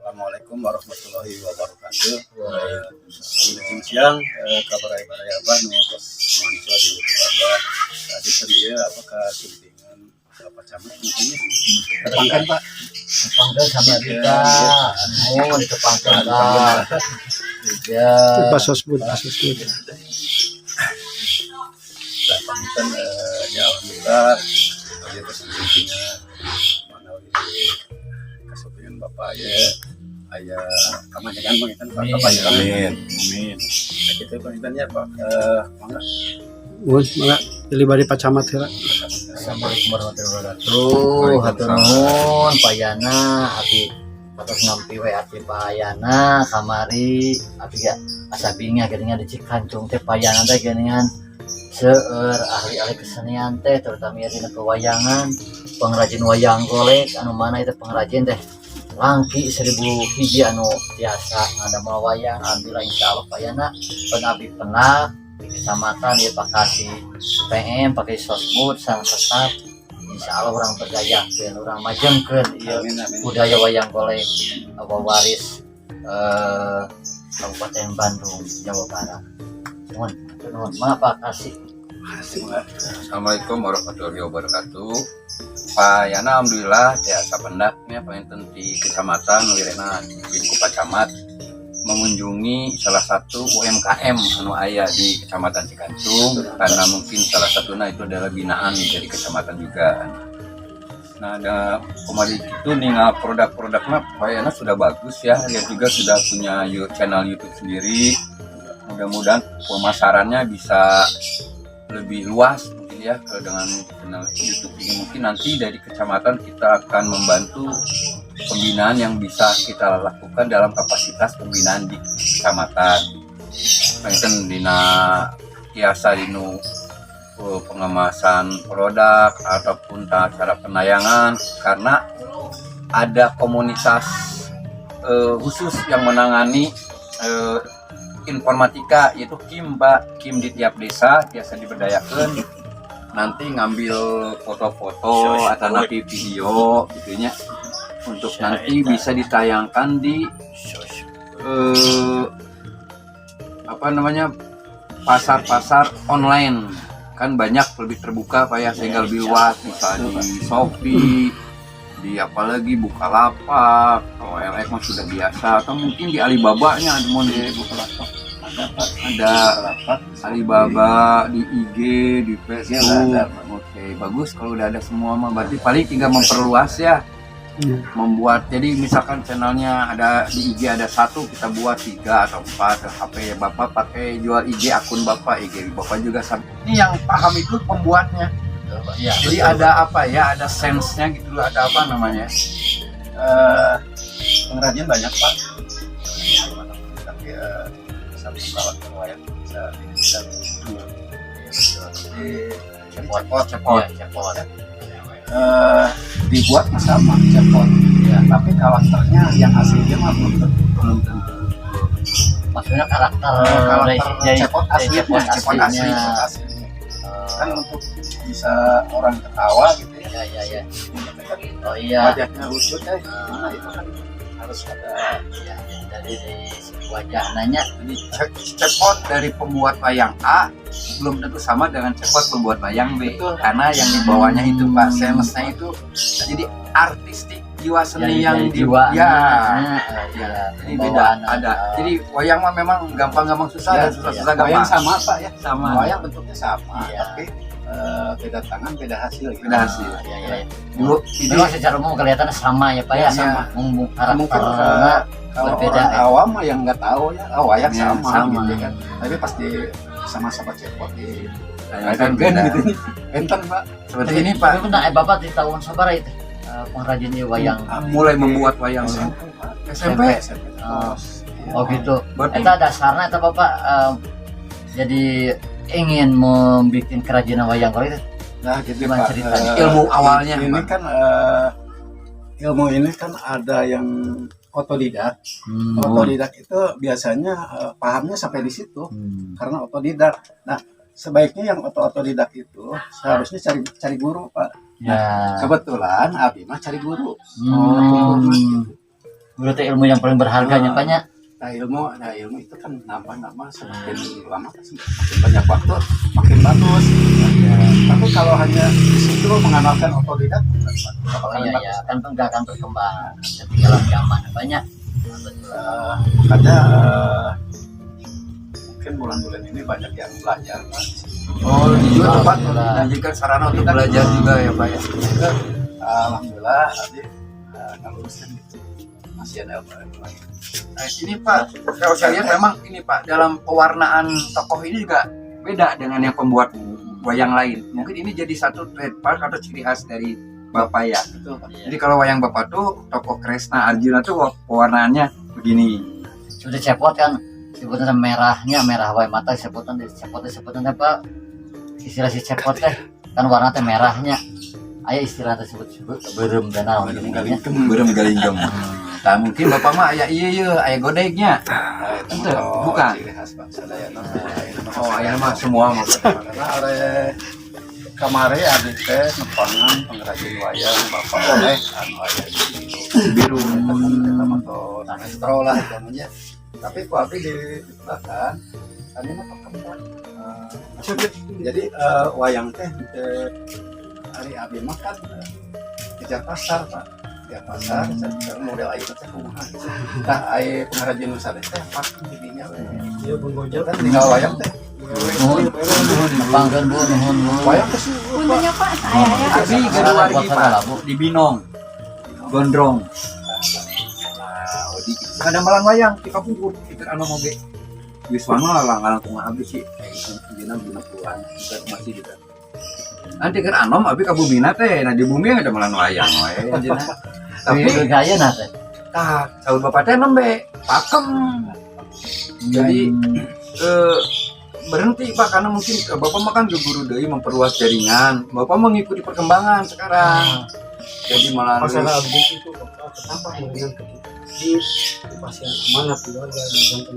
Assalamualaikum warahmatullahi wabarakatuh. Wilujeng siang, kabar baraya Abah nu tos manco di YouTube Abah. Tadi tadi ya apa kasumpingan Bapak Camat mungkin ya. Tepangkan, Pak. Tepangkeun sama kita. Oh, ditepangkeun, Pak. Iya. Pak Sosbud, Pak Sosbud. Nah, pamitan, ya alhamdulillah tadi tos sumpingan mana di kasumpingan Bapak ya aya kamajengan panginten, Pak. Amin. Kapanjangan. Amin. Amin. Nah, kitu panginten ya, Pak. Mangga. Muhun, mangga pilih bari Pak Camat heula. Assalamualaikum warahmatullahi wabarakatuh. Hatur nuhun, Pak Yana, abdi atos nampi we abdi Pak Yana kamari abdi ga asa bingah geuningan di Cikancung teh Pak Yana teh geuningan seueur ahli-ahli kesenian teh, terutama dina pewayangan, pengrajin wayang golek anu mana itu pengrajin teh langki 1000 hiji anu biasa ngadamel wayang. Alhamdulillah, insyaallah Pak Yana pan abdi pernah di kecamatan ya, Pak Kasih PM pakai sosbud sang tetap insya Allah urang berdayakeun, urang majengkeun ieu Amin, amin. Budaya wayang golek waris Kabupaten Bandung, Jawa Barat. Nuhun, nuhun. Maaf, Pak Kasih. Assalamualaikum warahmatullahi wabarakatuh. Pak Yana, alhamdulillah tiasa pendaknya panginten di kecamatan Wirena ku Pak Camat mengunjungi salah satu UMKM anu aya di Kecamatan Cikancung, karena mungkin salah satunya itu adalah binaan dari kecamatan juga. Nah, ada kemarin itu ningal produk-produknya Pak Yana sudah bagus ya, dia juga sudah punya channel YouTube sendiri. Mudah-mudahan pemasarannya bisa lebih luas mungkin ya kalau dengan channel YouTube ini. Mungkin nanti dari kecamatan kita akan membantu pembinaan yang bisa kita lakukan dalam kapasitas pembinaan di kecamatan. Mungkin dina tiasa dinu pengemasan produk ataupun tata cara penayangan, karena ada komunitas khusus yang menangani informatika, yaitu Kim, Pak Kim di tiap desa biasa diberdayakan nanti ngambil foto-foto atau nanti video gitunya untuk nanti bisa ditayangkan di apa namanya, pasar-pasar online kan banyak, lebih terbuka, Pak, ya, sehingga lebih luas, misalnya di Shopee, di apalagi Bukalapak, OLX mah sudah biasa, atau mungkin di Alibaba-nya ada, mau di Bukalapak ada, Pak. Ada. Bukalapak. Alibaba, di IG, di Facebook. Iya, ada, Pak. Oke, bagus kalau udah ada semua mah, berarti paling tinggal memperluas ya. Membuat, jadi misalkan channelnya ada di IG ada satu, kita buat tiga atau empat. HP bapak pakai jual IG, akun bapak, IG bapak juga sama. Ini yang paham itu pembuatnya. Ya, jadi betul. Ada apa ya, ada sense-nya gitu loh, ada apa namanya. Pengrajin banyak, Pak, tapi satu karakter wayang bisa bisa dua. Jadi Cepot. Cepot, cepot. Iya, cepot. Dibuat mah sama cepot Iya. tapi karakternya yang aslinya mah belum tentu. Belum tentu. Maksudnya karakter Karakter cepot aslinya, cepot cepot asli, aslinya. Cepot aslinya kan untuk bisa orang ketawa gitu ya. Iya. Itu kan Oh iya. wajahnya lucu ya gimana, itu kan harus ada. Iya, dari segi wajah nanya. Jadi cepot dari pembuat wayang A belum tentu sama dengan cepot pembuat wayang B. Betul. Karena yang dibawanya itu, Pak, sense-nya itu, jadi artistik, jiwa seni Dari- yang dari di jiwa. Ya. Nah, iya. Jadi beda Pembawaan, ada. Jadi wayang mah memang gampang-gampang susah Ya, dan susah-susah wayang gampang. sama, Pak, ya. Sama. Wayang bentuknya sama, Iya. tapi beda tangan beda hasil gitu. Beda hasil. Iya. Dulu jadi Memang secara umum kelihatannya sama ya, Pak, ya. Ya, sama. Mungkin Mungkin karakternya kalau berbeda, orang ya. awam mah yang nggak tahu ya, oh, wayang Ya, sama, sama. gitu kan, tapi pas di sama-sama cepot di kan beda. gitu, benten, Pak. Seperti ini, Pak. Tapi bentar, Bapak di tahun sabaraha itu pengrajin ieu wayang? Mulai membuat wayang SMP, Pak. SMP. SMP Oh. terus. Iya. Oh gitu. Berarti Eta dasarnya eta Bapak Jadi ingin membuat kerajinan wayang golek itu Nah, gitu, gimana Pak. ceritanya? Ilmu awalnya, ini Pak. Kan ilmu ini kan ada yang otodidak. Otodidak itu biasanya pahamnya sampai di situ karena otodidak. Nah, sebaiknya yang otodidak itu seharusnya cari cari guru, Pak. Kebetulan abi mah cari guru. Guru teh ilmu yang paling berharganya, Ah. Pak, nya. Nah, ilmu itu kan nambah-nambah semakin lama kan semakin banyak waktu makin bagus. Ya, tapi kalau hanya di situ mengandalkan otodidak, nggak Oh bakalan iya bagus. Ya, kan nggak akan berkembang. Ketinggalan zaman banyak. Nah, betul. Makanya mungkin bulan-bulan ini banyak yang belajar, Pak, di sini. Oh, juga tempat Alhamdulillah. dijadikan sarana untuk belajar juga ya, Pak, ya. Itu, alhamdulillah tadi ngelurusin gitu. Masih ada apa lagi. Nah, ini Pak, kalau saya lihat memang ini Pak, dalam pewarnaan tokoh ini juga beda dengan yang pembuat wayang lain. Mungkin ini jadi satu trademark atau ciri khas dari Bapak ya. Betul, Pak. Iya. Jadi kalau wayang Bapak tuh tokoh Kresna Arjuna tuh pewarnaannya begini. Sudah cepot kan, sebutan merahnya merah wae mata sebutan cepot sebutan apa istilah si cepot teh kan warna teh merahnya aya istilah tersebut sebut beureum dan naon Beureum gitu galing. nya. Beureum galinggem. Nah, mungkin Bapak mah aya iya iya aya godegnya. Nah, itu Ente, mah kalau bukan. ciri khas bangsa Dayana. Oh, aya mah semua mah. Karena are kamari abdi teh nepangan pengrajin wayang Bapak Oleh anu aya di Biru. Eta kan eta mah tos maestro lah itu namanya. Tapi ku abdi di belakang kami mah pakem. Jadi wayang teh ari abdi mah kan kejar pasar, Pak. Kejar pasar, cara model ayeuna teh kumaha gitu. Tah aya pengrajin nu sanes teh pakem didinya we. Iya, Bang Gojek. Kan tinggal wayang teh. Nuhun, nepangkeun, Bu, nuhun, Bu. Wayang teh sih. Puntennya, Pak, saya ya. Abi gaduh wargi, Pak, Bu. di Binong. Gondrong. Nah, di ada malang wayang di kapungkur itu anu moge. Wiswana lah ngalangkung abdi sih. Dina dina puluhan masih gitu. Nanti kan anom abi ka bumina teh, nah di bumi ada malang wayang we dina. Tapi Tapi gaya nah teh. Tah, saur bapak teh nembe pakem. Jadi berhenti, Pak, karena mungkin Bapak mah kan guru deui memperluas jaringan. Bapak mengikuti perkembangan sekarang. Jadi melalui Masalah abdi itu Bapak kenapa dengan ketika di pasien amanat keluarga jantan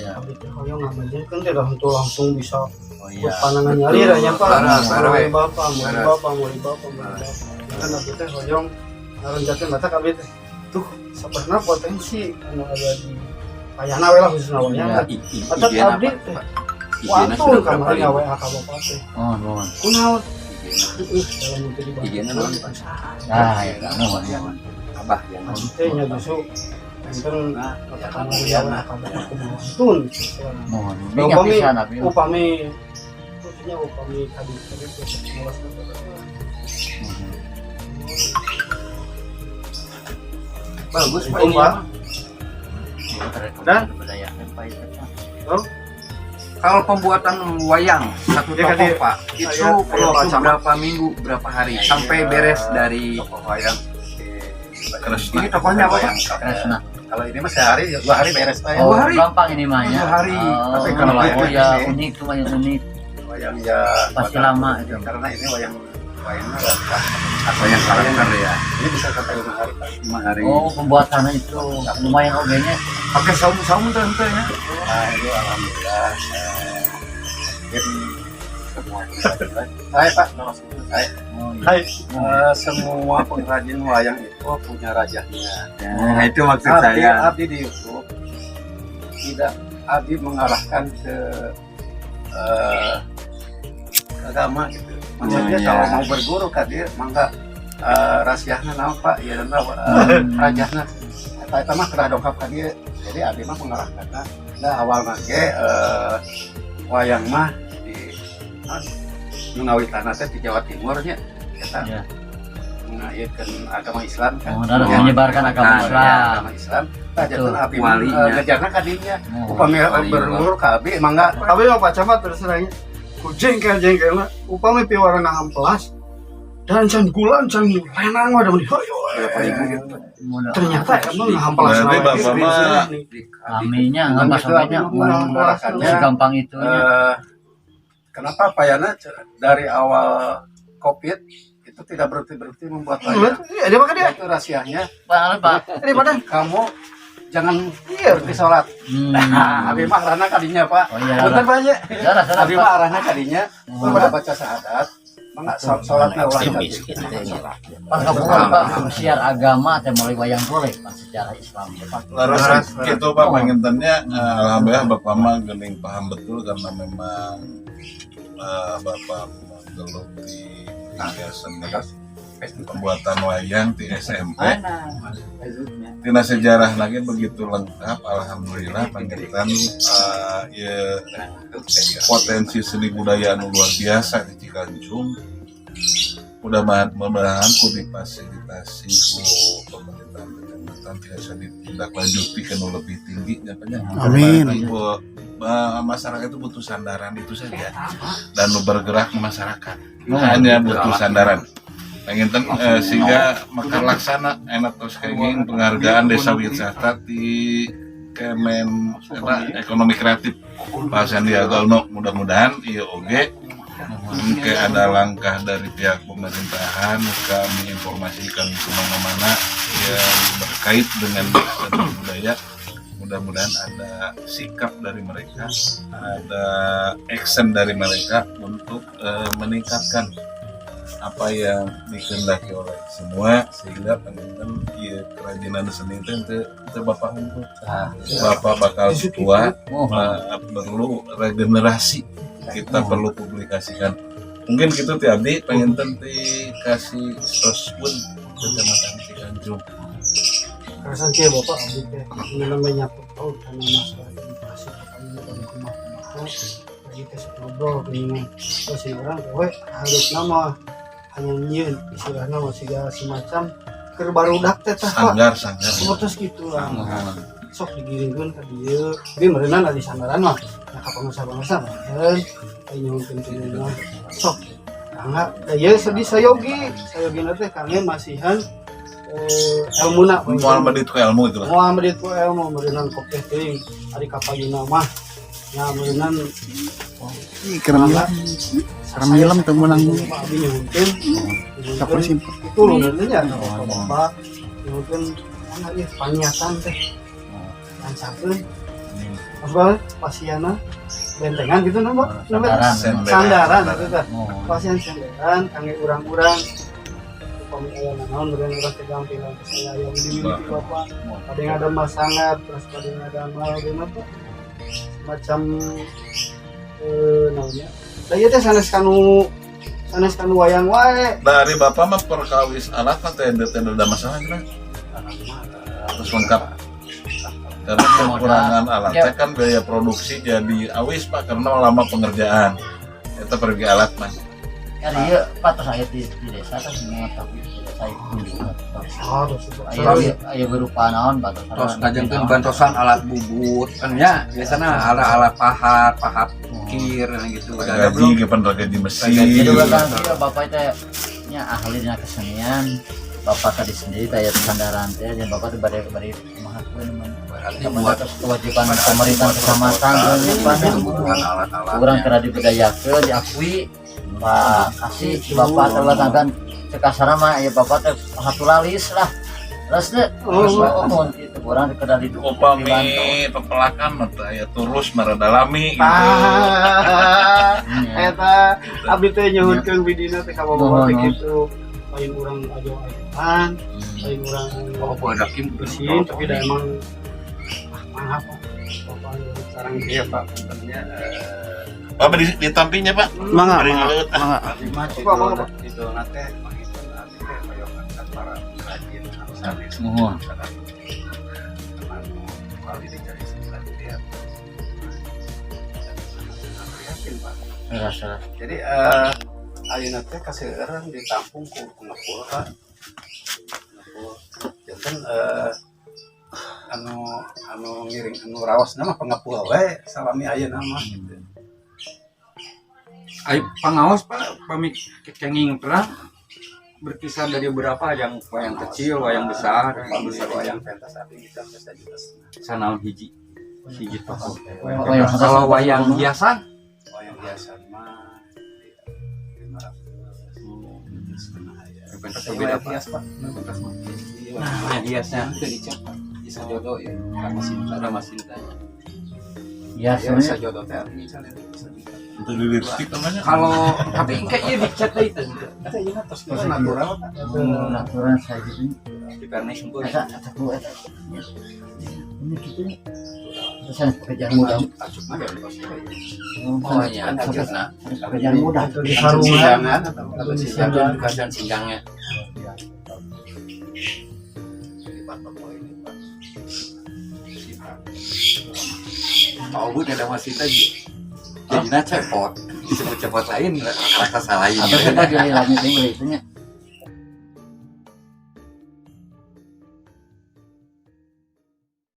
abdi teh hoyong ngamajenkeun teh untuk langsung bisa Oh iya. panangan nyali ya, Pak. Laras, laras, Mulai bapak, mulai Laras. bapak, mulai bapak, mulai bapak. Kan abdi teh hoyong ngaronjakeun mata abdi teh. Tuh, sebenarnya potensi anu aya di ayahna we lah khususna wayang. Atau IG-na, abdi Pak. teh IG-na wantun sudah berapa kamari ribu? WA ka bapak teh. Oh, nuhun. Kunaon? IG-na. Dalam untuk dibantu. IG-na naon, Pak? Nah, ya, nuhun, nuhun. Abah yang Abdi teh nya justru enten Nah, ya katakan kan WA ka bapak kumaha wantun. Nuhun. Bingah Upami pisan abdi. Upami khususnya upami kadi kadi teh malas. Nuhun. Bagus, Pak, Itu, ini. Pak. Dan budaya apa itu, Pak? Kalau pembuatan wayang satu Ya, tokoh, Kadi. Pak, itu Saya perlu Pak waktu Camat. berapa minggu, berapa hari sampai beres dari tokoh wayang Ini tokohnya apa, Pak? Kresna. Kalau ini mah sehari 2 hari beres, Pak, ya. Oh, Dua hari. gampang ini mah ya. Dua hari. Oh, Tapi kalau oh, yang ya ini- unik tuh mah yang unik. Wayang ya Pasti lama itu. Karena ini wayang wayangnya Wayang karakter ya. Ini bisa sampai 5 hari, Pak. 5 hari. Oh, pembuatannya itu lumayan oke nya. Pakai saung-saung tuh ente ya. Nah, itu alhamdulillah mungkin semua pengrajin saya, Pak, saya Oh, iya. Hai. Semua pengrajin wayang itu punya rajahnya. Nah, itu maksud Abdi, saya. abdi di YouTube tidak abdi mengarahkan ke agama gitu. Maksudnya Oh, iya. kalau mau berguru ka dia mangga rahasiana naon, Pak, ya dan rajahna eta eta mah kedah dongkap ka dia. Jadi abdi mah mengarahkan nah awal ge wayang mah di nu ngawitanna teh di Jawa Timur nya eta ngayakeun agama Islam kan. Oh, dan Ya. menyebarkan agama Nah, Islam. Ya, agama Islam. Tah janten abdi mah Walinya. ngejarna ka dinya. Oh. Upami Wali berguru ka abdi mangga. Tapi mah Pak Camat terus terangnya ku jengkel jengkelna upami piwarang hampelas. Dan can gula can lenang mah da meni hoyo. Ternyata emang ngahampelas. Berarti Bapak mah Kaminya nggak sampainya segampang itu. Kenapa Pak Yana dari awal COVID itu tidak berhenti-berhenti membuat wayang? Iya, dia makan dia. Itu rahasianya. Pak, Pak. Daripada Kamu jangan berhenti sholat. Nah, abi mah arahna kadinya, Pak. Oh iya. Punten, Pak, ya. Salah, salah, Abi Pak. mah arahna kadinya pada baca syahadat, mangga sholatna ulah Optimis gitu ya. Pak kabupaten, Pak, siar agama teh mulai wayang golek, Pak, sejarah Islam. Pak. Leres gitu, Pak, pangintennya alhamdulillah Bapak mah geuning paham betul karena memang Bapak menggeluti dunia seni pembuatan wayang di SMP. Tina sejarah lagi begitu lengkap, alhamdulillah panginten ya, potensi seni budaya anu luar biasa di Cikancung. Mudah-mudahan mudah-mudahan ku difasilitasi ku pemerintahan kecamatan tiasa ditindaklanjuti ke nu lebih tinggi nya, Pak, nya. Amin. Karena masyarakat itu butuh sandaran itu saja dan nu bergerak ke masyarakat hanya butuh sandaran. Panginten sehingga mekar laksana enak terus kenging penghargaan desa wisata di Kemen apa, Ekonomi Kreatif Pak Sandiaga Uno. Mudah-mudahan iya oge mungkin ada langkah dari pihak pemerintahan kami informasikan kemana-mana yang berkait dengan seni budaya. Mudah-mudahan ada sikap dari mereka, ada action dari mereka untuk meningkatkan apa yang dikehendaki oleh semua sehingga panginten ieu kerajinan seni itu teu bapak unggul, bapak bakal tua. Oh, Perlu regenerasi, kita perlu publikasikan mungkin gitu. Ti abdi panginten ti kasih sospun Kecamatan Cikancung. Kerasan kieu, Bapak, abdi teh ini namanya nyangkut paut karena masalah edukasi pertanian dan kumaha-kumaha lagi teh sok ngobrol geuningan. Terus si urang teh we harusna mah hanya nyieun istilahna mah siga semacam keur barudak teh tah, Pak. Sanggar, sanggar. Seperti gitu lah, sok digiringkeun ka dieu bi meureunna di sandaran mah. Nah, ka pengusaha-pengusaha meureun aya nyuhunkeun tulungan sok kangga da ieu sedih sayogi sayogi teh kangge masihan elmuna. Moal medit ku ilmu itu lah. Moal medit ku ilmu meureunnan kopeh teuing ari kapayuna mah nya meureunnan. Ih, kerem film teu meunang. Pak, abi nyuhunkeun Kapur simpel. itu loh nya Bapak nyuhunkeun mana ieu paniatan teh lancarkeun. Maksudnya pasiana bentengan gitu nama nama Sandaran. Sandaran gitu teh. Oh. Pasian sandaran kangge urang-urang upami aya naon meureun urang teh gampilan saya aya dimiliki Bapak ada yang ada sangat terus ada yang ada mal apa semacam naonnya da ieu teh sanes kanu wayang wae. Dari bapak mah perkawis alat mah teh teh ada masalah kan terus lengkap karena kekurangan alat teh kan biaya produksi jadi awis, Pak, karena lama pengerjaan itu pergi alat mah. Kan iya, Pak, terus aya di desa kan mengetahui di desa itu kunjungan. Oh, Aya aya aya berupa naon, Pak, terus Terus ngajengkeun bantosan alat bubut kan ya, biasanya alat-alat pahat pahat ukir gitu udah ada gaji belum? Kapan gaji mesin. Jadi bapak iya, bapak itu nya ahli dina kesenian. Bapak tadi sendiri kayak sandaran teh dan bapak tuh bade bade kumaha kuwe namanya. Berarti Buat buat kewajiban pemerintah kecamatan kan Pak, nya. Kebutuhan alat-alat. Kurang kena dibudayakeun, diakui, Pak, kasih bapak teh kan cekasana mah ya bapak teh satu lalis lah. Terus deh, Oh. oh, itu kurang kena didukung, Upami dibantu. Pepelakan mah teu aya turus maradalami gitu. Ah, Iya. eta abdi teh nyuhunkeun bidina teh ka bapak teh Nuhun. kitu lain urang ajo ayoan lain urang Oh, budak kim. bersihin tapi dah emang ah maaf, Pak, bapak sekarang. Iya, Pak, puntennya Pak ditampinya, Pak. Mangga, Bari mangga, ngaleut, ah. mangga. Abdi mah Apa, apa, apa? judulna teh panginten abdi teh hoyong angkat para pengrajin anu sanes. Nuhun. Anu kali dicari sebelah dia. Prihatin, Pak. Rasa. Jadi ayeuna teh kaseueuran ditampung ku pengepul, Pak. Pengepul. Janten anu anu ngiring anu raosna mah pengepul we salami ayeuna mah gitu. Ai pangaos, Pak, pami kenging terang. Berkisar dari berapa yang wayang kecil, wayang besar, wayang besar, wayang pentas abdi kita 1,5 juta. Sanaon hiji hiji tokoh. Wayang pentas. Kalau wayang hiasan? Wayang hiasan mah 500 setengah ya. Pentas Tapi beda, wayang Pak. hias, Pak. Pentas mah. Iya, Nah, wayang hiasnya itu dicat, Pak. Bisa jodoh ya, Rama Sinta. Rama Sinta. Ya, Ya, sebenarnya bisa jodoh teh artinya misalnya bisa juta. Untuk di lipstick namanya. Kalau tapi kayak iya dicat deui teh. Itu iya terus kita natural, Pak. Natural saya gitu. Di pernis unggul. Eta eta ku eta. Ini gitu nih. Terus yang pekerjaan muda. Acuk mah ya pasti. Oh iya, acukna. Pekerjaan mudah. Atau di sarungan. Singgangan atau Singgang, kasihan singgangnya. Jadi Pak Toko ini, Pak. Sinta. Pak Obud ada masih tadi. Jadinya cepot, disebut cepot lain, rasa lain. Atau kita dilanjutin boleh itu nya.